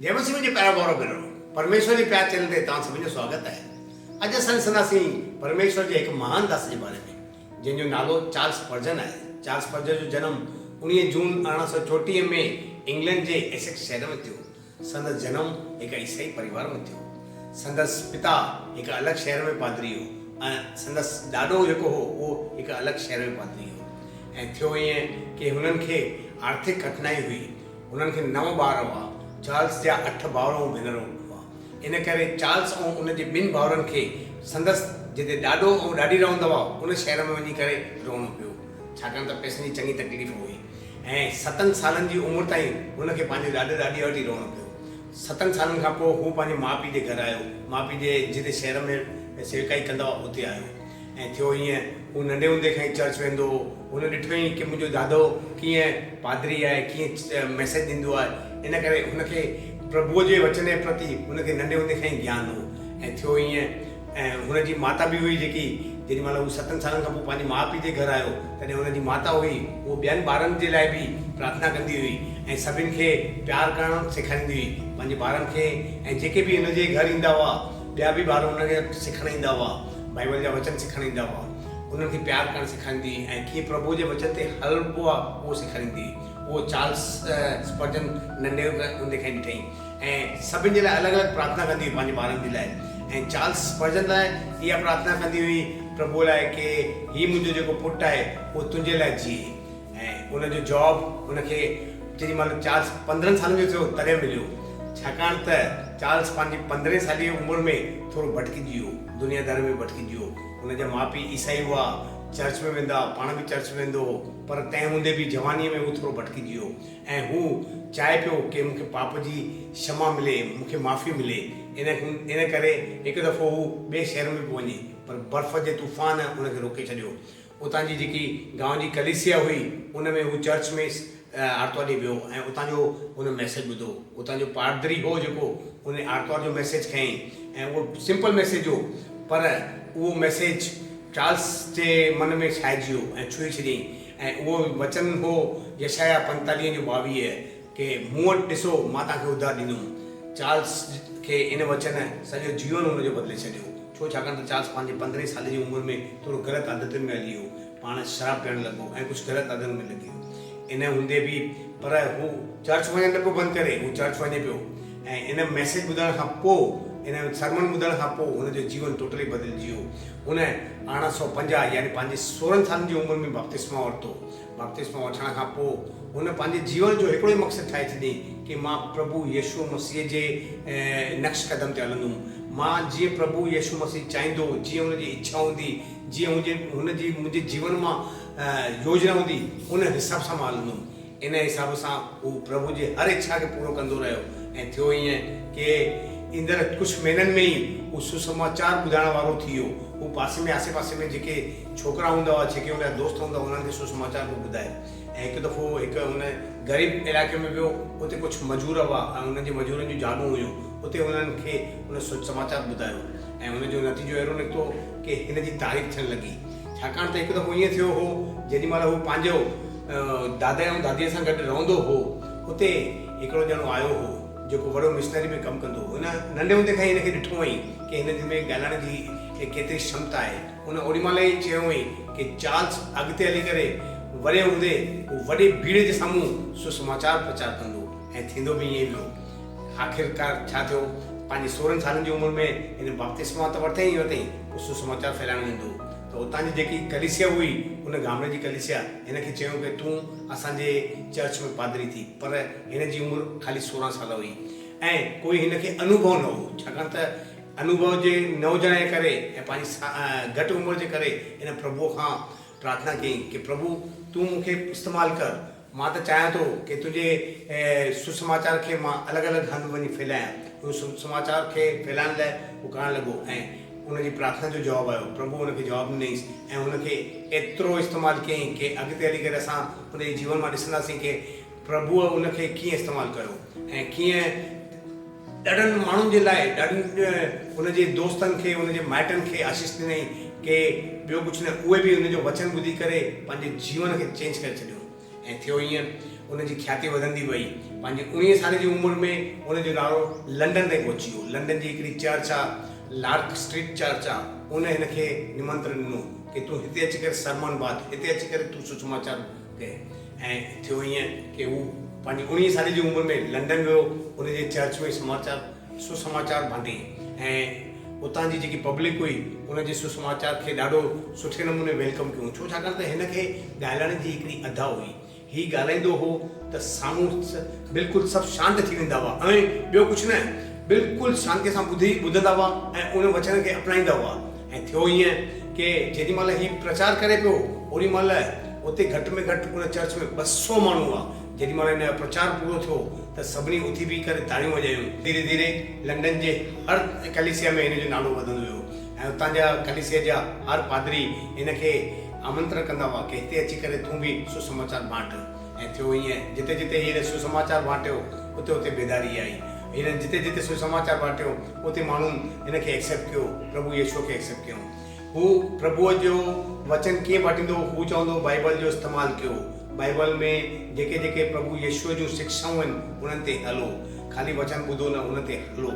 جئه مسيح منهنجي پيارا ڀائرو ڀينرو، پرميشور جي پيار چينل تي توهان سڀني جو سواگت آهي. اڄ اسان ڏسنداسين پرميشور جي هڪ مهان داس جي باري ۾ جنهن جو نالو چارلس پرجن آهي. چارلس پرجن جو جنم 19 جون 1834 ۾ انگلينڊ جي ايسڪس شهر ۾ ٿيو. سندس جنم هڪ عيسائي پريوار ۾ ٿيو. سندس پتا هڪ الڳ شهر ۾ پادري هو ۽ سندس ڏاڏو جيڪو هو اهو هڪ الڳ شهر ۾ پادري هو ۽ ٿيو ائين ڪي هنن کي آرٿڪ ڪٺنائي هئي. هنن کي نو ٻار هئا. چارلس جا اٺ ڀائر ۽ ڀينرون هئا. ان ڪري چارلس ۽ ان جي ٻن ڀائرن کي سندس جتي ڏاڏو ۽ ڏاڏي رهندا هئا ان شهر ۾ وڃي ڪري رهڻو پيو. ڇاڪاڻ ته پئسن جي چڱي تڪليف هئي ۽ ستن سالن جي عمر تائين هن کي پنهنجي ڏاڏي ڏاڏيء وٽ ئي رهڻو پيو. ستن سالن کان پوء هو پنهنجي ماء پيء جي گهر آيو. ماء پيء جي جتي شهر ۾ سيوڪائي ڪندا هئا اتي آيو ۽ ٿيو ائين هو ننڍي هوندي کان ئي چرچ ويندو هو. هن ڏٺو ئي ڪي منهنجو دادو ڪيئن پادري آهي، ڪيئن ميسيج ڏيندو آهي. ان ڪري هن کي پرڀوء جي وچن جي پرتي هن کي ننڍي هوندي کان ئي گيان هو ۽ ٿيو ائين ۽ هن جي ماتا به هئي جيڪي جيڏي مهل هو ستن سالن کان پوء پنهنجي ماء پيء جي گهر آيو تڏهن هن جي ماتا هئي هوء ٻين ٻارن جي لاء به پرارٿنا ڪندي هئي ۽ سڀن کي پيار ڪرڻ سيکاريندي هئي پنهنجي ٻارن کي ۽ جيڪي به هن جي گهر ايندا هئا ٻيا به ٻار هن کي سکڻ ايندا هئا بائيبل جا وچن سکڻ ايندا هئا انهن کي پيار ڪرڻ سيکاريندي هئي ۽ ڪيئن پرڀوء جي وچن تي هلبو آهي اهو سيکاريندي هئي اهو چارلس اسپرجن ننڍي هوندي کان ئي ڏٺائين. ۽ سڀن جي لاء الڳ الڳ پرارٿنا ڪندي هئي پنهنجي ٻارن جي لاء ۽ چارلس اسپرجن لاء اها پرارٿنا ڪندي هئي پرڀوء لاء ڪي هي منهنجو جيڪو پٽ آهي اهو تنهنجي لاء جيئي ۽ ان جو جاب هن کي جيڏي مهل چارلس 15 سالن جو ٿيو تڏهن مليو ڇاڪاڻ ته چارلس پنهنجي 15 سالي عمر ۾ ٿورو ڀٽڪجي ويو دنيا داري ۾ ڀٽڪجي ويو هن جا ماء پيء عيسائي هئا چرچ ۾ ويندا هئا پاڻ به چرچ ۾ ويندو هو پر تنهن هوندي به جوانيء ۾ هو ٿورو ڀٽڪجي ويو ۽ هو چاهي پيو ڪي مون کي پاپ جي شما ملي، مون کي معافي ملي. ان ان ڪري هڪ دفعو هو ٻئي شهر ۾ به وڃي، پر برف جي طوفان ان کي روڪي ڇڏيو. اتان جي جيڪي گانء جي ڪليسيا هئي، ان ۾ هو چرچ ۾ آرتوار ڏينهن ويو ۽ اتان جو هن ميسيج ٻڌو. اتان جو پادري هو جيڪو، ان آرتوار جو ميسيج کنيائين ۽ اهو سمپل ميسيج هو، پر اهو ميسيج چارلس جي من ۾ ڇائجي ويو ۽ ڇهي ڇڏيائين. ۽ اهو وچن هو يشعيا 45 جو 22، ڪي مون وٽ ڏسو، مان توهان کي اڌار ڏيندم. چارلس کي ان وچن سڄو جيون هن جو بدلي ڇڏيو. ڇو؟ ڇاڪاڻ ته چارلس پنهنجي 15 سالي جي عمر ۾ ٿورو غلط عادتن ۾ هلي ويو. پاڻ شراب پيئڻ لڳو ۽ ڪجهه غلط عادتن ۾ لڳي ويو. ان هوندي به پر هو چرچ وڃڻ نه پيو بند ڪري. هو چرچ وڃي پيو ۽ ان ميسيج ٻڌڻ کان پوء، ان سرمن ٻڌڻ کان پوء هن جو جيون ٽوٽلي بدلجي ويو. هن 1850 يعني پنهنجي 16 سالن جي عمر ۾ بپتسما ورتو. بپتسما وٺڻ کان پوء هن پنهنجي جيون جو هڪڙو ئي مقصد ٺاهي ڇڏيائين ڪي مان پرڀو يسوع مسيح جي نقش قدم تي هلندم. مان جيئن پرڀو يسوع مسيح چاهيندو، جيئن هن جي اڇا هوندي، جيئن هن جي منهنجي جيون مان يوجنا هوندي، ان حساب سان مان هلندم. ان حساب سان هو پرڀو جي هر اڇا کي پورو ڪندو رهيو ۽ ٿيو ائين ڪي ايندڙ ڪجهه مهينن ۾ ئي هو سسماچار ٻڌائڻ وارو ٿي ويو. هو پاسي ۾ آسي پاسي ۾ جيڪي ڇوڪرا هوندا هئا، جيڪي هن جا دوست هوندا هئا، انهن کي سسماچار پيو ٻڌائي. ۽ هڪ دفعو هڪ هن غريب علائقي ۾ ويو، اتي ڪجهه مزور هئا ۽ انهن جي مزورن جون زالون هيون، اتي هنن کي هن سسماچار ٻڌايو ۽ ان جو نتيجو اهڙو نڪتو ڪي هن جي تعريف ٿيڻ لڳي. ڇاڪاڻ ته هڪ دفعو ائين ٿيو هو، جيڏي مهل هو پنهنجو دادي ۽ داديء سان گڏ رهندو هو، اتي هڪڙو ڄڻو آيو هو، جيڪو وڏو مشنري ۾ ڪم ڪندو هو. هن ننڍي هوندي کان ئي هن کي ڏٺو هئائين ڪي هن ۾ ڳالهائڻ جي ڪيتري ڪشمتا آهي. هن اوڏي مهل ئي چيو هئائين ڪي چارلس اڳتي هلي ڪري وڏي هوندي هو وڏي ڀيڙ جي سامهون سسماچار پرچار ڪندو ۽ ٿيندو به ائين ئي ويو. آخرڪار ڇا ٿيو؟ پنهنجي 16 سالن جي عمر ۾ هن بپتسما ته ورتائين ئي ورتائين، پوء سسماچار ڦهلائڻ ويندو هو ته اتان جي جيڪي ڪليسيا هئي، ان گامڙي جي ڪليسيا هن کي چيو ڪي تون اسان جي چرچ ۾ پادري ٿي، پر هن جي عمر خالي 16 سال هئي ۽ ڪوئي هن کي انوڀو نه هو، ڇاڪاڻ ته انوڀو جي نه هجڻ جي ڪري ۽ پنهنجي گهٽ عمر جي ڪري هن پرڀوء کان پرارٿنا ڪيائين ڪي پرڀو تون مون کي استعمال ڪر، مان ته چاهيان ٿو ڪي تنهنجي سسماچار کي مان الڳ الڳ هنڌ وڃي ڦهلايان. اهو سسماچار کي ڦهلائڻ لاء هو ڪرڻ لڳو ۽ ان جي پرارٿنا جو جواب آيو. پرڀو هن کي جواب ڏنائينس ۽ هن کي ايترو استعمال ڪيائين ڪي اڳتي هلي ڪري اسان هن جي جيون مان ڏسنداسين ڪي پرڀوء ان کي ڪيئن استعمال ڪيو ۽ ڪيئن ڏاڍن ماڻهن جي لاء ڏاڍن هن جي دوستن کي هن جي مائٽن کي آشيش ڏنائين ڪي ٻيو ڪجهه نه اهي به هن جو وچن ٻڌي ڪري پنهنجي جيون کي چينج ڪري ڇڏيو ۽ ٿيو ائين ان جي کياتي وڌندي وئي. پنهنجي اوڻيهين سالي جي عمر ۾ ان جو نالو لنڊن تائين پهچي ويو. لنڊن جي هڪڙي چرچ آ، لارڪ اسٽريٽ چرچ آ، ان هن کي نمنترڻ ڏنو ڪي تون هتي اچي ڪري سرمن ٻڌ، هتي اچي ڪري تون سسماچار ڪر. ۽ ٿيو ائين ڪي هو پنهنجي اوڻيهين سالي جي عمر ۾ لنڊن ويو، ان جي چرچ ۾ سماچار سسماچار ڀانٽي ۽ اتان جي جيڪي پبلڪ هئي ان جي سسماچار کي ڏاڍو سٺي نموني welcome ڪيو. ڇو ڇاڪاڻ ته هن کي ڳالهائڻ جي هڪڙي ادا هئي. هي ڳالهائيندو هو ته سامهون بلڪل سڀ شانت ٿي ويندا هئا ۽ ٻيو ڪجهه نه بلڪل شانتيء سان ٻڌي ٻڌندا هئا ۽ ان وچن کي اپنائيندا هئا ۽ ٿيو ائين ڪي جيڏي مهل هي پرچار ڪري پيو اوڏي مهل اتي گهٽ ۾ گهٽ ان چرچ ۾ 200 ماڻهو هئا. جيڏي مهل هن جو پرچار پورو ٿيو ته سڀني اٿي بيهي ڪري تاڙيون وڄايون. ڌيري ڌيري لنڊن جي هر ڪليسيا ۾ هن جو نالو وڌندو ويو ۽ اتان جا ڪليسيا جا هر پادري هن کي آمنترڻ ڪندا هئا ڪي هتي اچي ڪري تون به سسماچار بانٽ. ۽ ٿيو ائين جتي جتي هن سسماچار بانٽيو اتي اتي بيداري آئي. هن جتي جتي سسماچار بانٽيو اتي ماڻهن هن کي ايڪسيپٽ ڪيو، پرڀو يسوع کي ايڪسيپٽ ڪيائون. هو پرڀوء جو وچن ڪيئن بانٽيندو هو؟ هو چوندو هو بائيبل جو استعمال ڪيو. بائيبل ۾ جيڪي جيڪي پرڀو يسوع جون شڪشائون آهن انهن تي هلو. خالي وچن ٻڌو نه ان تي هلو.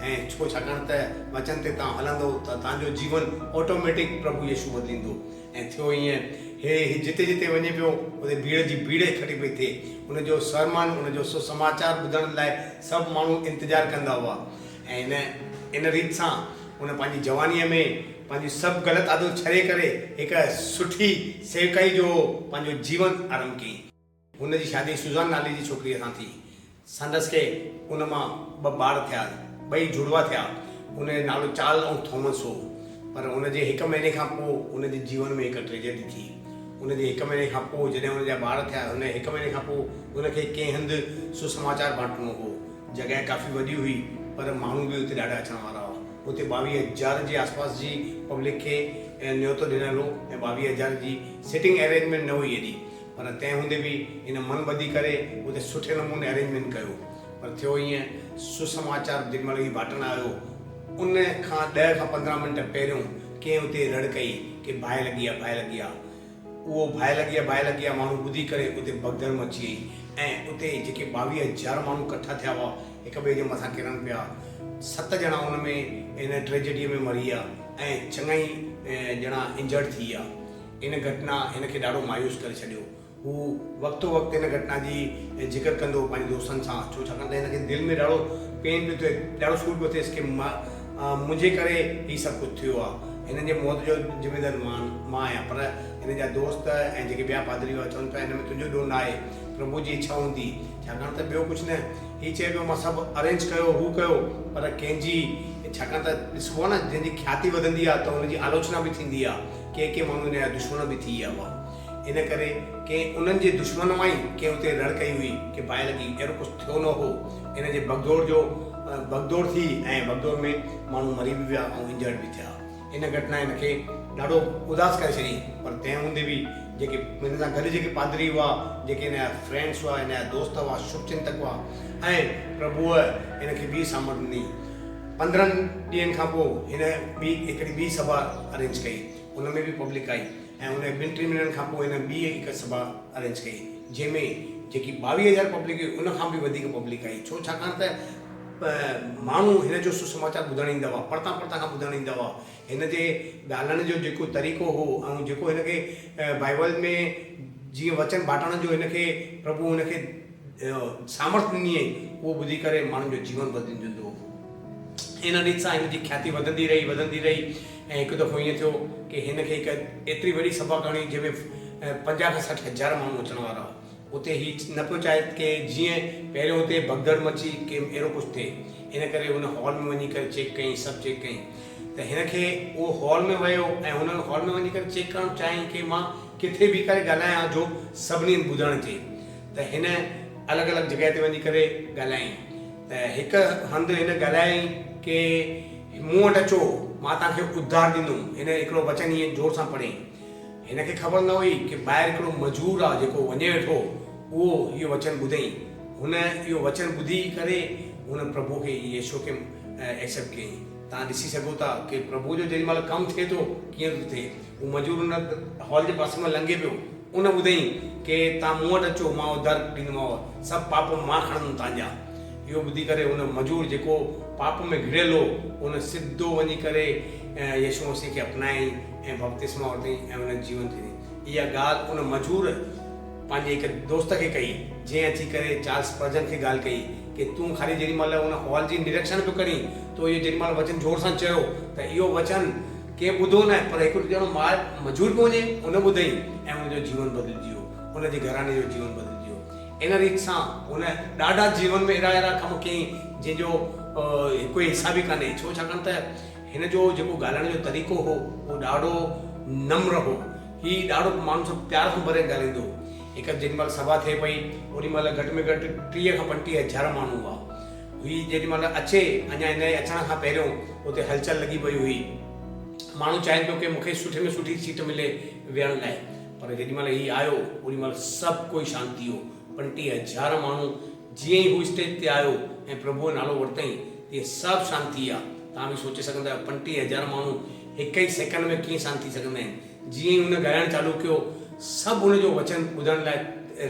۽ ڇو ڇاڪاڻ ته وچن تي توهان هلندو ته توهان جو جيون آٽوميٽڪ پرڀو يسوع بدليندو. ۽ ٿيو ائين هي جتي جتي وڃي پيو اتي ڀيڙ جي ڀيڙ اڪٺي پئي ٿئي. ان جو سرمن ان جو سسماچار ٻڌڻ لاء سڀ ماڻهو انتظار ڪندا هئا. ۽ هن ان ريت سان هن پنهنجي جوانيء ۾ پنهنجون سڀ غلط عادتون ڇڏي ڪري هڪ سٺي سيوڪائي جو پنهنجو جيون آرنڀ ڪيائين. هن جي شادي سوزان نالي جي ڇوڪريء سان ٿي. سندس کي ان مان ٻه ٻار ٿيا، ٻئي جڙوا ٿيا. ان جو نالو چارلس ۽ ٿامس هو. پر ان جي هڪ مهيني کان پوء ان جي جيون ۾ هڪ ٽريجڊي ٿي. ان جي هڪ مهيني کان پوء جڏهن ان جا ٻار ٿيا، ان هڪ مهيني کان پوء ان کي ڪنهن هنڌ سسماچار بانٽڻو هو. جڳهه ڪافي وڏي هئي پر ماڻهو به اتي ڏاڍا اچڻ وارا هئا. اتي 22,000 جي آسپاس جي پبلڪ کي نيوتو ڏنل هو ۽ 22,000 جي سٽنگ ارينجمينٽ نه هئي ايڏي پر تنهن هوندي به هن من ٻڌي ڪري اتي سٺي نموني ارينجمينٽ ڪيو. پر ٿيو ائين سسماچار جيڏي مهل هي ڀاٽڻ آيو ان کان ڏهه کان 15 منٽ پهريون ڪنهن اتي رڙ ڪئي ڪي باهه لڳي آ باهه لڳي آ. اهو باهه لڳي آ باهه لڳي آ ماڻهو ٻڌي ڪري اتي ڀڳدڙ مچي وئي ۽ اتي جيڪي 22,000 ماڻهو ڪٺا ٿيا هئا هڪ ٻئي جي مٿان ڪرن پيا. ست ڄڻا ان ۾ ان ٽريجڊيء ۾ مري ويا ۽ چڱا ئي ڄڻا انجرڊ ٿي ويا. ان گهٽنا هن کي ڏاڍو مايوس ڪري ڇڏيو. هو وقتو وقت ان گهٽنا جي ذڪر ڪندو هو پنهنجي دوستن سان ڇو ڇاڪاڻ ته هن کي دل ۾ ڏاڍو پين پيو ٿئي ڏاڍو سور پيو ٿئيس ڪي منهنجي ڪري هي سڀ ڪجهه ٿيو آهي هنن جي موت جو ذميدار مان مان آهيان پر هن جا دوست ۽ جيڪي ٻيا پادري هئا چون پيا هن ۾ تنهنجو ڏوهه ناهي پرڀو جي اڇا هوندي ڇاڪاڻ ته ٻيو ڪجهه نه هي چئي پيو مان سڀ ارينج ڪيو هو ڪيو پر ڪنهن جي ڇاڪاڻ ته ڏسبو آهي نه جنهن جي کياتي وڌندي آهي ته ان جي آلوچنا به ٿيندي آهي ڪي ڪي ماڻهو هن جا دشمن به ٿي ويا هئا. ان ڪري ڪنهن انهن جي دشمن مان ئي ڪنهن اتي رڙ ڪئي هئي ڪي باهه لڳي، اهڙو ڪجهه ٿيو نه هو. ان جي ڀڳدوڙ جو ڀڳدوڙ ٿي ۽ ڀڳدوڙ ۾ ماڻهو مري به ويا ۽ انجرڊ به ٿيا. ان گهٽنا هن کي ڏاڍو اداس ڪري ڇڏي پر تنهن هوندي به جيڪي هن سان گڏ جيڪي پادري هئا، جيڪي هن جا فرينڊس هئا، هن جا دوست هئا، شڀ چنتڪ هئا ۽ پرڀوء هن کي ٻي سامرٿ ڏني. 15 ڏينهن کان پوء هن ٻي هڪڙي ٻي سڀا ارينج ڪئي. ان ۾ به پبلڪ آئي ۽ ان ٻن ٽن مهينن کان پوء هن ٻي هڪ سڀا ارينج ڪئي جنهن ۾ جيڪي 22,000 پبلڪ هئي ان کان به وڌيڪ پبلڪ آئي ڇو ڇاڪاڻ ته ماڻهو هن جو سسماچار ٻڌڻ ايندا هئا پرتان پرتان کان ٻڌڻ ايندا هئا هن جي ڳالهائڻ جو جيڪو طريقو هو ۽ جيڪو هن کي بائبل ۾ جيئن وچن بانٽڻ جو هن کي پرڀو هن کي سامرٿ ڏني هئي اهو ٻڌي ڪري ماڻهن جو جيون بدلجندو هو. ان ريت سان هن جي کياتي وڌندي رهي وڌندي رهي ۽ هڪ دفعو ائين ٿيو ڪي هن کي هڪ ايتري وڏي سڀا ڪرڻي هئي جنهن ۾ 50 کان 60 هزار ماڻهو اچڻ وارا هئا. اتي هي نه پيو چاهي ڪي جيئن پهريون اتي ڀڳدڙ مچي ڪي اهڙو ڪجهه ٿئي. ان ڪري هن هال ۾ وڃي ڪري چيڪ ڪيائين سڀ چيڪ ڪيائين ته هن کي اهو هال ۾ ويو ۽ هن هال ۾ وڃي ڪري چيڪ ڪرڻ چاهيائين ڪي مان ڪٿي بيهي ڪري ڳالهايان جو سڀني هنڌ ٻڌڻ اچي. ته هن الڳ الڳ جڳهه تي وڃي ڪري ڳالهايائين ته هڪ هنڌ هن ڳالهايائين ڪي مون وٽ اچو مان توهان کي اڌار ڏيندم هن هڪڙو وچن ائين زور سان پڙهيائين هن کي خبر نه هئي ڪي ٻاهر هڪڙو مجبور آ جيڪو وڃي ويٺو اهو اهو وچن ٻڌئين هن اهو وچن ٻڌي ڪري هن پرڀو کي يسوع کي ايڪسيپٽ ڪيائين توهان ڏسي سگهو ٿا ڪي پرڀو جو جيڏي مهل ڪم ٿئي ٿو ڪيئن ٿو ٿئي هو مجبور ان هال جي پاسي مان لنگهي پيو. ان ٻڌئين ڪي تان مون وٽ اچو، مان اڌار ڏيندومانو، سڀ پاپ مان کڻندم تان جا. اهو ٻڌي ڪري ان مزور جيڪو پاپ ۾ گهڙيل هو، ان سڌو وڃي ڪري يسوع مسيح کي اپنايائين ۽ بپتسما ورتائين ۽ ان جيون ٿي. اها ڳالهه ان مزور پنهنجي هڪ دوست کي ڪئي، جنهن اچي ڪري چارلس اسپرجن کي ڳالهه ڪئي ڪي تون خالي جيڏي مهل ان هال جي نريڪشڻ پيو ڪرين، تو اهو جيڏي مهل وچن زور سان چيو ته اهو وچن ڪنهن ٻڌو نه پر هڪ ڄڻو ماء مجبور پيو وڃي ان ٻڌئي ۽ ان جو جيون بدلجي ويو، ان جي گهراڻي جو جيون بدلجي ويو. ان ريت سان هن ڏاڍا جيون ۾ اهڙا اهڙا ڪم ڪيائين جنهن جو ڪوئي حساب ئي ڪانهي ڇو ڇاڪاڻ ته هن جو جيڪو ڳالهائڻ جو طريقو هو اهو ڏاڍو نمر هو. هي ڏاڍو ماڻهن سان پيار سان ڀري ڳالهائيندو هو. هڪ جيڏي مهل سڀا ٿئي پئي اوڏي مهل گهٽ ۾ گهٽ 30 کان 35 هزار ماڻهو هئا. هي جيڏي مهل اچي، اڃا هن جي اچڻ کان پهريون اتي هلچل لڳي پئي هئي. ماڻهو چاهين پيو ڪي مون کي سٺي ۾ سٺي سيٽ ملي ويهڻ لاء. پر جيڏي مهل هي آيو، اوڏي مهل سڀ ڪوئي شانت ٿي ويو. 35 هزار ماڻهو جيئن ئي هو اسٽيج تي آيو ۽ پرڀوء جو نالو ورتائين، تيئن سڀ شانت ٿي ويا. توهان به سوچي سگهندا آهيو، 35 هزار ماڻهو هڪ ئي سيڪنڊ ۾ ڪيئن شانت ٿي سگهندا آهن. جيئن ئي هن ڳالهائڻ چالو ڪيو، سڀ هن جو وچن ٻڌڻ لاء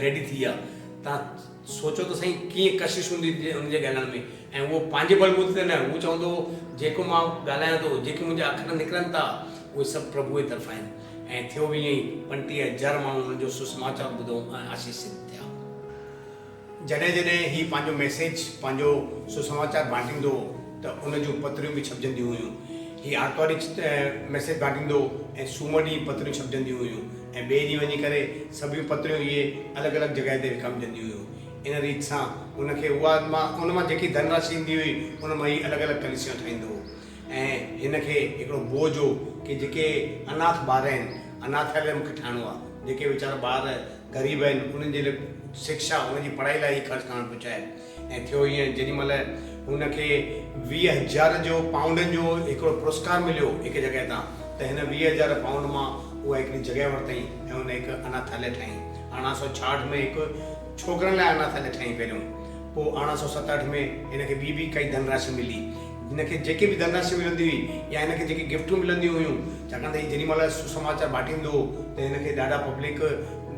ريڊي ٿي ويا. توهان سوچو ته سائين ڪيئن ڪشش هوندي هن جي ڳالهائڻ ۾ ۽ اهو پنهنجي بل بوتي تي نه، هو چوندو هو، جيڪو مان ڳالهايان ٿو، جيڪي منهنجا اکر نڪرن ٿا، اهي سڀ پرڀوء جي طرفان آهن. ۽ ٿيو به ائين ئي، 35 هزار ماڻهو هن جو سسماچار ٻڌو ۽ آشيشت ٿيا. جڏهن جڏهن هي پنهنجو ميسيج، پنهنجو سسماچار بانٽيندو هو ته ان جون پتريون به ڇپجنديون هيون. هي آرتوار ڏينهن ميسيج بانٽيندو هو ۽ سومر ڏينهن پتريون ڇپجنديون هيون ۽ ٻئي ڏينهن وڃي ڪري سڀيون پتريون اهي الڳ الڳ جڳهه تي وڪامجنديون هيون. ان ريت سان هن کي اها مان ان مان جيڪي ڌن راشي ايندي هئي ان مان هي الڳ الڳ ڪليسيون ٺاهيندو هو ۽ هن کي هڪڙو بوجهه هو ڪي جيڪي اناٿ ٻار آهن، اناٿاليه مون کي ٺاهڻو آهي، جيڪي ويچارا ٻار غريب آهن انهن جي لاء شڪشا انهن جي پڙهائي لاء هي خرچ ڪرڻ پيو چاهي ۽ ٿيو ائين جيڏي مهل هن کي 20 هزار جو پائونڊن جو هڪڙو پرسڪار مليو هڪ جڳهه تان ته هن 20 هزار پائونڊ مان اها هڪڙي جڳهه ورتائين ۽ هن هڪ اناٿاليه ٺاهيائين 1866 ۾ هڪ ڇوڪرن لاء اناٿاليه ٺاهيائين پهريون پوء 1867 ۾ هن کي ٻي به ڪائي ڌنراشي ملي هن کي جيڪي به ڌنراشي ملندي هئي يا هن کي جيڪي گفٽون ملنديون هيون، ڇاڪاڻ ته هي جيڏي مهل سسماچار باٽيندو هو ته هن کي ڏاڍا پبلڪ،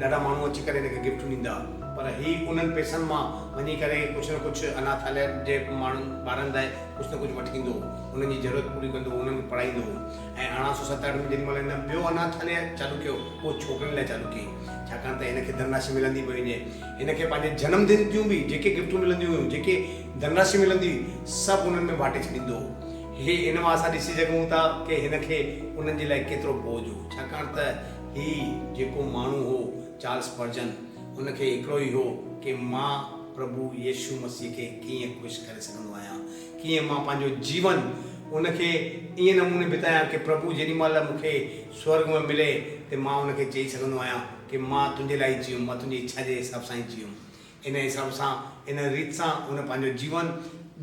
ڏاڍا ماڻهو اچي ڪري هن کي گفٽون ڏيندا ها، پر هي انهن پئسن مان وڃي ڪري ڪجهه نه ڪجهه اناٿاليه جي ماڻهن ٻارن لاء ڪجهه نه ڪجهه وٺي ايندو هو، انهن جي ضرورت پوري ڪندو هو، انهن کي پڙهائيندو هو ۽ 1867 ۾ جيڏي مهل هن ٻيو اناٿاليه چالو ڪيو، اهو ڇوڪرين لاء چالو ڪيائين، ڇاڪاڻ ته هن کي ڌنراشي ملندي پئي وڃي، هن کي پنهنجي جنم دن جون به جيڪي گفٽون ملنديون هيون، جيڪي ڌنراشي ملندي هئي، سڀ انهن ۾ باٽي ڇڏيندو هو. هي ان مان اسان ڏسي سگهون ٿا ڪي هن کي انهن جي لاء ڪيترو بوجهه هو، ڇاڪاڻ ته هي جيڪو ماڻهو هو چارلس پرجن، ان کي هڪڙو ئي هو ڪي مان پرڀو يسوع مسيح کي ڪيئن خوش ڪري سگهندو آهيان، ڪيئن مان پنهنجو جيون ان کي ائين نموني بتايان ڪي پرڀو جيڏي مهل مون کي سورڳ ۾ ملي ته مان ان کي چئي سگهندو آهيان ڪي مان تنهنجي لاء ئي جيئم، مان تنهنجي اڇا جي حساب سان ئي جيئم. ان حساب سان، ان ريت سان هن پنهنجو جيون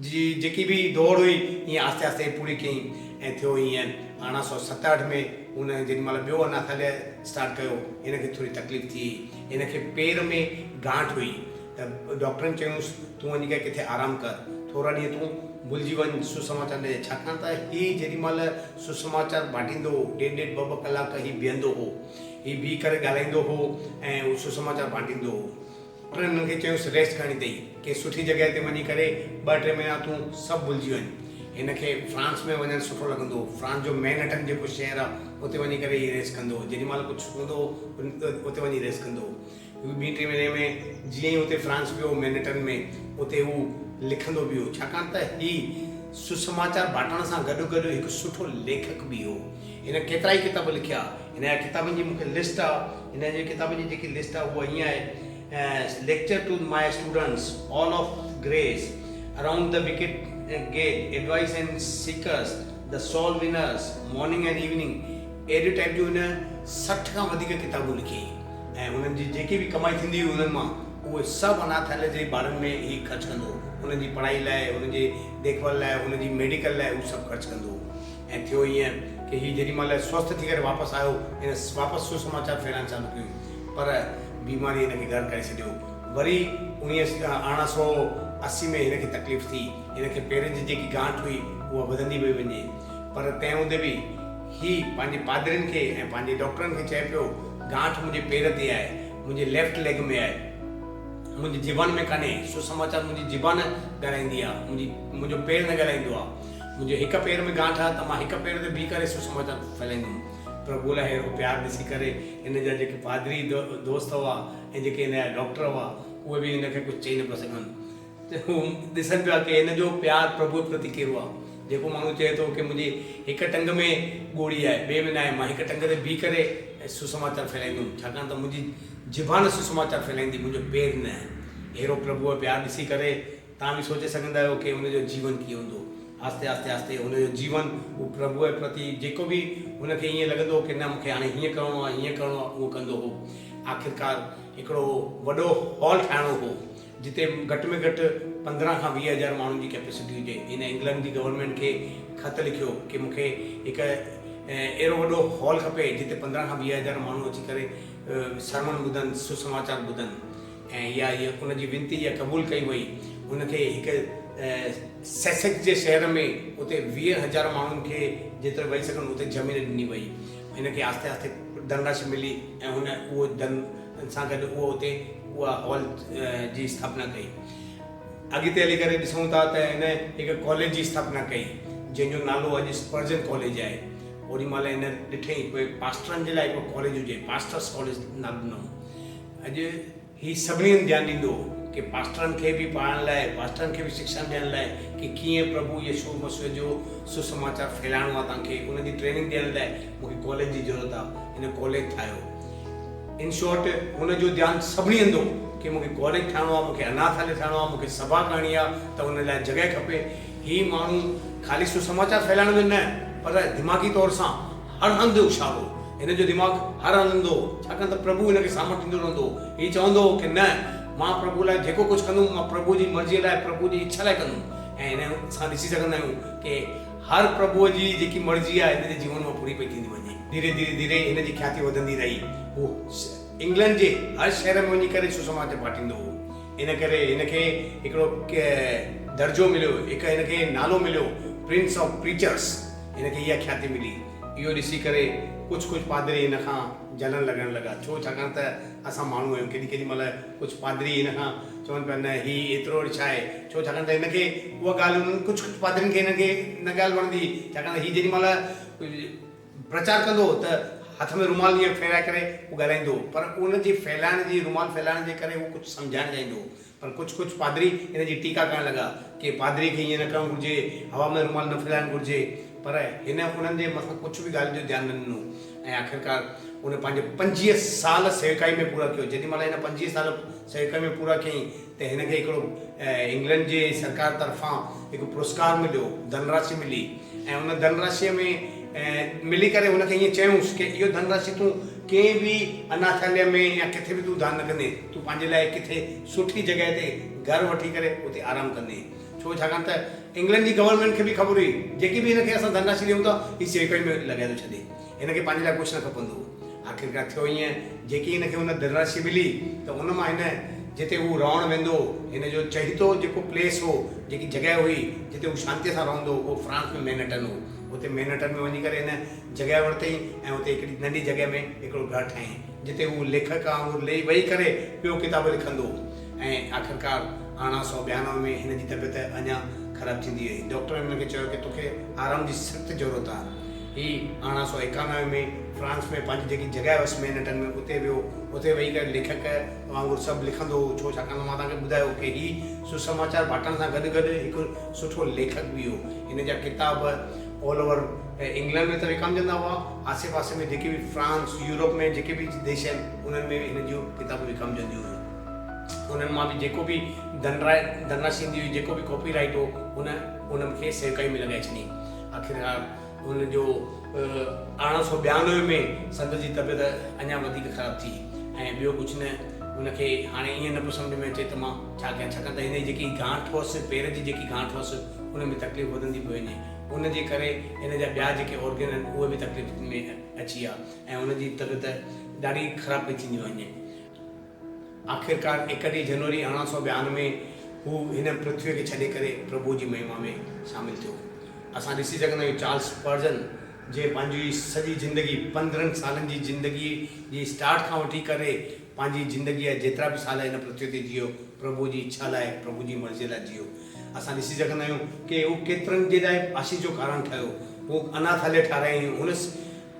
جي جيڪي به دوڙ هئي، ائين آهستي آهستي پوري ڪيائين ۽ ٿيو ائين 1867 ۾ هن جيڏي مهل ٻيو اناٿاليه اسٽارٽ ڪيو، هن کي ٿوري تڪليف ٿي. هن کي پير ۾ گانٺ هئي ته ڊاڪٽرن چيونس تون وڃي ڪري ڪٿي آرام ڪر، ٿورا ڏينهن تون ڀلجي وڃ سسماچار ڏي، ڇاڪاڻ ته هي جيڏي مهل سسماچار باٽيندو هو، ڏيڍ ڏيڍ ٻه ٻه ڪلاڪ هي بيهندو هو، هي بيهي ڪري ڳالهائيندو هو ۽ هو سسماچار بانٽيندو هو. ڊاڪٽرن هنن کي چيس ريسٽ ڪرڻي اٿئي، ڪنهن سٺي جڳهه تي وڃي ڪري ٻه ٽي مهينا تون سڀ ڀلجي وڃ. هن کي فرانس ۾ وڃڻ سٺو لڳندو هو. فرانس جو مين هٽن جيڪو شهر آهي اتي وڃي ڪري هي ريسٽ ڪندو هو. جيڏي مهل ڪجهه هوندو هو اتي وڃي ريسٽ ڪندو هو. هو ٻي ٽي مهيني ۾ جيئن ئي اتي فرانس ويو مين هٽن ۾ اتي هو لکندو به هو. ڇاڪاڻ ته هي سسماچار باٽڻ سان گڏوگڏ هڪ سٺو ليکڪ به هو. هن ڪيترائي ڪتاب لکيا. هن جا ڪتابن جي مون کي لسٽ آ. هن جي ڪتابن جي جيڪي لسٽ آ اها ائين آهي، lecture to my students, all of grace, around the wicket gate, advice and seekers, the soul winners, morning and evening اهڙي ٽائيپ جون هن 60 کان وڌيڪ ڪتابون لکيائين ۽ انهن جي جيڪي به ڪمائي ٿيندي هئي انهن مان اهي سڀ اناٿاليه جي ٻارن ۾ ئي خرچ ڪندو هو. انهن جي پڙهائي لاء، انهن جي ديک ڀال لاء، انهن جي ميڊيڪل لاء هو سڀ خرچ ڪندو هو. ۽ ٿيو ائين ڪي هي جيڏي مهل سوسٿ ٿي ڪري واپس آيو، هن واپس سسماچار ڦهلائڻ چالو ڪيو، پر بيماريء هن کي غرق ڪري ڇڏيو. وري 1880 ۾ هن کي تڪليف ٿي. هن کي پيرن جي جيڪي گانٺ هئي، اها وڌندي پئي وڃي. پر تنهن هوندي به هي پنهنجي پادرين کي ۽ پنهنجي ڊاڪٽرن کي چئي پيو، گانٺ منهنجي پير تي آهي، منهنجي ليفٽ ليگ ۾ آهي، منهنجي زبان ۾ ڪانهي، سسماچار منهنجي زبان ڳالهائيندي آهي، منهنجي منهنجو پير نه ڳالهائيندو آهي. منهنجي هڪ پير ۾ گانٺ آهي ته مان هڪ پير تي بيهي ڪري سسماچار ڦهلائيندم. پرڀوء لاء اهڙو پيار ڏسي ڪري هن جا جيڪي پادري دوست هئا ۽ جيڪي هن جا ڊاڪٽر هئا، اهي به هن کي ڪجهه چئي نه پيا سگهن. هو ڏسن پيا ڪي هن جو پيار پرڀوء پرتي ڪهڙو آهي. جيڪو ماڻهو چئي ٿو ڪي منهنجي هڪ ٽنگ ۾ ڳوڙهي آهي، ٻئي ۾ ناهي، مان هڪ ٽنگ تي بيهي ڪري سسماچار ڦهلائيندم، ڇاڪاڻ ته منهنجي زبان سسماچار ڦهلائيندي، منهنجو پير نه. اهڙو پرڀوء جو پيار ڏسي ڪري توهان به سوچي سگهندا آهيو ڪي هن جو جيون ڪيئن هوندو. آهستي آهستي آهستي هن جو جيون هو پرڀوء پرتي جيڪو به هن کي ائين لڳندو هو ڪي نه مون کي هاڻي هيئن ڪرڻو آهي، هيئن ڪرڻو آهي، اهو ڪندو هو. آخرڪار هڪڙو وڏو هال ٺاهڻو هو. جتي گهٽ ۾ گهٽ 15 کان 20 هزار ماڻهن جي ڪيپيسٽي هجي. هن انگلنڊ جي گورنمينٽ کي خط لکيو ڪي مون کي هڪ اهڙو وڏو هال کپي جتي 15 کان 20 هزار ماڻهو اچي ڪري سرمن ٻڌن، سسماچار ٻڌن ۽ اها ان جي وينتي اها قبول ڪئي وئي. هن کي هڪ سيسڪس جي شهر ۾ اتي 20 هزار ماڻهن کي جيترو ويهي سگهن اتي زمين ڏني وئي. هن کي آهستي آهستي ڌنراشي ملي ۽ هن اهو ڌن سان گڏ اهو اتي اها هال جي اسٿاپنا ڪئي. اڳتي هلي ڪري ڏسون ٿا ته هن هڪ ڪاليج جي اسٿاپنا ڪئي، جنهن جو نالو اڄ اسپرجن ڪاليج آهي. اوڏي مهل هن ڏٺئي پوء پاسٽرن جي لاء هڪڙو ڪاليج هجي، پاسٽرس ڪاليج نالو ڏنائون. اڄ هي سڀني هنڌ ڌيان ڏيندو هو ڪي پاسٽرن کي به پڙهائڻ لاء، پاسٽرن کي به شڪشا ڏيڻ لاء ڪي ڪيئن پرڀو يسوع مسيح جو سسماچار ڦهلائڻو آهي توهان کي ان جي ٽريننگ ڏيڻ لاء مون کي ڪاليج جي ضرورت آهي. هن ڪاليج ٺاهيو. ان شارٽ هن جو ڌيان سڀني هنڌ هو ڪي مون کي ڪاليج ٺاهڻو آهي، مون کي اناٿاليه ٺاهڻو آهي، مون کي سڀا ڪرڻي آهي ته ان لاء جڳهه کپي. هي ماڻهو خالي سسماچار ڦهلائڻ ۾ نه پر دماغي طور سان هر هنڌ هوشيار هو. هن جو دماغ هر هنڌ هوندو هو، ڇاڪاڻ ته پرڀو هن کي سامرٿ ڏيندو رهندو هو. هي چوندو هو ڪي نه، مان پرڀو لاء جيڪو ڪجهه ڪندم، مان پرڀو جي مرضيء لاء، پرڀو جي اڇا لاء ڪندم. ۽ هن اسان ڏسي سگهندا آهيون ڪي هر پرڀوء جي جيڪي مرضي آهي، هن جي جيون مان پوري پئي ٿيندي وڃي. ڌيري ڌيري ڌيري هن جي کياتي وڌندي رهي. هو انگلنڊ جي هر شهر ۾ وڃي ڪري سسماچار باٽيندو هو. ان ڪري هن کي هڪڙو درجو مليو، هڪ هن کي نالو مليو، پرنس آف پريچرس. هن کي اها کياتي ملي. اهو ڏسي ڪري ڪجهه ڪجهه پادري هن کان جلڻ لڳڻ لڳا. ڇو؟ ڇاڪاڻ ته اسان ماڻهو آهيون. ڪيڏي ڪيڏي مهل ڪجهه پادري هن کان چون پيا نه هي ايترو وري ڇا آهي؟ ڇو؟ ڇاڪاڻ ته هن کي اها ڳالهه انهن ڪجهه ڪجهه پادرين کي هن کي نه ڳالهه وڻندي هئي. ڇاڪاڻ ته هي جيڏي مهل پرچار ڪندو هو ته هٿ ۾ رومال ائين ڦيرائي ڪري هو ڳالهائيندو هو. پر ان جي ڦهلائڻ جي رومال ڦهلائڻ جي ڪري هو ڪجهه سمجهائڻ چاهيندو هو. پر ڪجهه ڪجهه پادري هن جي ٽيڪا ڪرڻ لڳا ڪي پادري کي ائين نه ڪرڻ گهرجي، هوا ۾ رومال نه ڦهلائڻ گهرجي. پر هن انهن جي مٿان ڪجهه به ڳالهه جو ڌيان نه ڏنو ۽ آخرڪار هن پنهنجي 25 سال سيوڪائي ۾ پورا ڪيو. جيڏي مهل هن 25 سال سيوڪائي ۾ پورا ڪيائين ته هن کي هڪڙو انگلنڊ جي سرڪار طرفان هڪ پرسڪار مليو، ڌنراشي ملي ۽ ان ڌنراشيء ۾ ملي ڪري هن کي ائين چيائونس ڪي اهو ڌنراشي تون ڪنهن به اناٿاليه ۾ يا ڪٿي به تون دان نه ڪندين، تون پنهنجي لاء ڪٿي سٺي جڳهه تي گهر وٺي ڪري اتي آرام ڪندين. ڇو؟ ڇاڪاڻ ته انگلنڊ جي گورنمينٽ کي به خبر هئي، جيڪي به هن کي اسان ڌنراشي ڏيون ٿا، هي سيوڪائي ۾ لڳائي ٿو ڇڏي. هن کي پنهنجي لاء ڪجهه نه کپندو هو. آخرڪار ٿيو ائين، جيڪي هن کي ان ڌنراشي ملي ته ان مان هن جتي هو رهڻ ويندو هو، هن جو چهيتو جيڪو پليس هو، جيڪي جڳهه هئي، جتي هو شانتيء سان رهندو هو، اهو فرانس ۾ مينهٽن هو. اتي مينهٽن ۾ وڃي ڪري هن جڳهه ورتائين ۽ اتي هڪڙي ننڍي جڳهه ۾ هڪڙو گهر ٺاهيائين، جتي هو ليکڪ وانگر ليئي ويهي ڪري پيو ڪتاب لکندو هو ۽ آخرڪار 1892 ۾ هن جي طبيعت اڃا خراب ٿيندي وئي. ڊاڪٽرن هن کي چيو ڪي توکي آرام جي سخت ضرورت آهي. هي 1891 ۾ فرانس ۾ پنهنجي جيڪي جڳهه هيس مينهٽن ۾ اتي ويو. اتي ويهي ڪري ليکڪ وانگر سڀ لکندو هو، ڇو ڇاڪاڻ ته مان توهان کي ٻڌايو ڪي هي سسماچار باٽڻ سان گڏ گڏ هڪ سٺو ليکڪ به هو. هن جا ڪتاب آل اوور انگلنڊ ۾ ته وڪامجندا هئا، آسي پاسي ۾ جيڪي به فرانس، يورپ ۾ جيڪي به ديش آهن انهن ۾ به هن جون ڪتابون وڪامجنديون هيون. انهن مان به جيڪو به ڌنراشي ايندي هئي، جيڪو به ڪاپي رائيٽ هو، هن ان کي سيوڪائي ۾ لڳائي ڇڏي. آخرڪار هن جو 1892 ۾ سندس جي طبيعت اڃا وڌيڪ خراب ٿي ۽ ٻيو ڪجهه نه، هن کي هاڻي ائين نه پيو سمجهه ۾ اچي ته مان ڇا ڪيان، ڇاڪاڻ ته هن جي جيڪي گانٺ هئس، پير جي جيڪي گانٺ هئس، ان ۾ تڪليف وڌندي پئي وڃي. ان جي ڪري هن جا ٻيا جيڪي آرگن آهن اهي به تڪليف ۾ اچي ويا ۽ هن جي طبيعت ڏاڍي خراب پئي ٿيندي وڃي. آخرڪار 31 جنوري 1892 هو هن پرٿويء کي ڇڏي ڪري پرڀوء جي مهما ۾ شامل ٿيو. اسان ڏسي سگهندا آهيون چارلس اسپرجن جنهن پنهنجي سڄي زندگي 15 سالن جي زندگي جي اسٽارٽ کان وٺي ڪري پنهنجي زندگي جا جيترا به سال هن پرٿوي تي جيئو پرڀو جي اڇا لاء پرڀو جي مرضي لاء جيئو. اسان ڏسي سگهندا آهيون ڪي هو ڪيترن جي لاء آشيش جو ڪارڻ ٺهيو. هو اناٿاليه ٺارايائين هن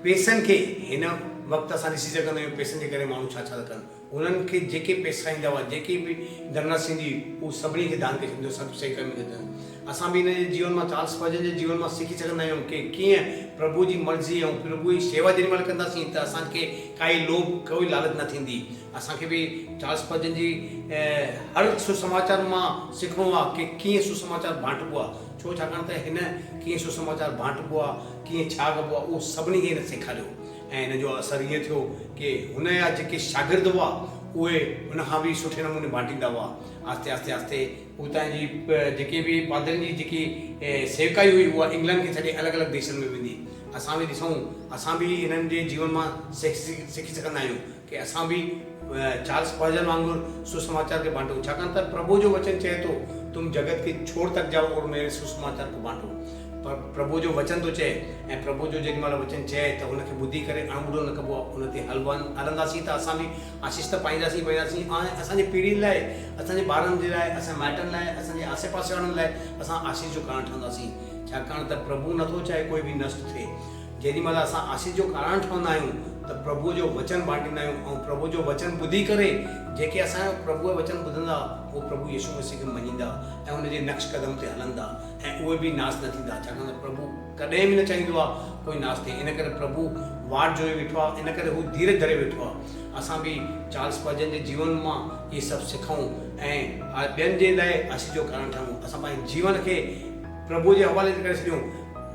پيسن کي هن وقت اسان ڏسي سگهندا آهيون پيسن جي ڪري ماڻهو ڇا ڇا ٿا ڪن. انهن کي جيڪي پئسا ايندا هئا، جيڪي به ڌنراسي ايندي هئي، هو سڀني کي دان ڪري ڇڏيندو هو، سڀ صحيح ڪم ڪندو هو. اسان به هن جي جيون مان، چارلس سپرجن جي جيون مان سکي سگهندا آهيون ڪي ڪيئن پرڀو جي مرضي ۽ پرڀو جي شيوا جيڏي مهل ڪنداسين ته اسان کي ڪائي لوڀ، ڪوئي لالچ نه ٿيندي. اسان کي به چارلس سپرجن جي هر سسماچار مان سکڻو آهي ڪي ڪيئن سسماچار بانٽبو آهي، ڇو ڇاڪاڻ ته هن ڪيئن سسماچار بانٽبو آهي، ڪيئن ڇا ڪبو آهي، اهو سڀني کي هن سيکاريو. ۽ ان جو اثر ائين ٿيو ڪي هن جا جيڪي شاگرد هئا اهي هن کان به سٺي نموني بانٽيندا هئا. آهستي آهستي آهستي اتان جي جيڪي به پادرين جي جيڪي سيوڪائي هئي اها انگلنڊ کي ڇڏي الڳ الڳ ديشن ۾ ويندي. اسان به ڏسون اسان به انهن جي جيون مان سکي سگهندا آهيون ڪي اسان به چارلس سپرجن وانگر سوسماچار کي بانٽون ڇاڪاڻ ته پرڀو جو وچن چئي ٿو تم جگت ڪي ڇوڙ تڪ جائو اور ميري سوسماچار ڪو بانٽو. پر پرڀو جو وچن ٿو چئي ۽ پرڀو جو جيڏي مهل وچن چئي ته ان کي ٻڌي ڪري اڻ ٻڌو نه ڪبو آهي، ان تي هلنداسين ته اسان به آشيش ته پائينداسين ئي پائينداسين ۽ اسان جي پيڙهين لاء، اسان جي ٻارن جي لاء، اسان جي مائٽن لاء، اسان جي آسي پاسي وارن لاء اسان آشيش جو ڪارڻ ٺهنداسين، ڇاڪاڻ ته پرڀو نه ٿو چاهي ڪوئي به نشٽ ٿئي. جيڏي مهل اسان آشيش جو ڪارڻ ٺهندا آهيون ته پرڀوء جو وچن بانٽيندا آهيون ۽ پرڀوء جو وچن ٻڌي ڪري جيڪي اسان جو پرڀوء جو وچن ٻڌندا اهي پرڀو يسوع مسيح کي مڃيندا ۽ ان جي نقش قدم تي هلندا. ۽ اهي به ناس نه ٿيندا، ڇاڪاڻ ته پرڀو ڪڏهن به نه چاهيندو آهي ڪوئي ناس ٿئي، ان ڪري پرڀو واٽ جوئي ويٺو آهي، ان ڪري هو ڌيرج ڌري ويٺو آهي. اسان به چارلس سپرجن جي جيون مان اهي سڀ سکون ۽ ٻين جي لاء آشيش جو ڪارڻ ٺهون. اسان پنهنجي جيون کي پرڀوء جي حوالي ڪري ڇڏيون.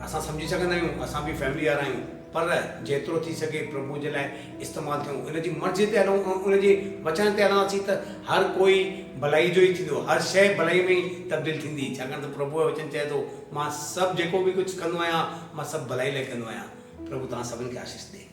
اسان سمجهي سگهندا آهيون، اسان به فيملي وارا آهيون، پر جيترو ٿي سگهي پرڀوء جي لاء استعمال ٿيون، ان جي مرضيء تي هلون ۽ ان جي وچن تي هلنداسين ته هر ڪوئي ڀلائيء جو ئي ٿيندو، هر شيء ڀلائيء ۾ ئي تبديل ٿيندي، ڇاڪاڻ ته پرڀوء جو وچن چئي ٿو، مان سڀ جيڪو به ڪجهه ڪندو آهيان، مان سڀ ڀلائيء لاء ڪندو آهيان. پرڀو توهان سڀن کي آشيش ڏي.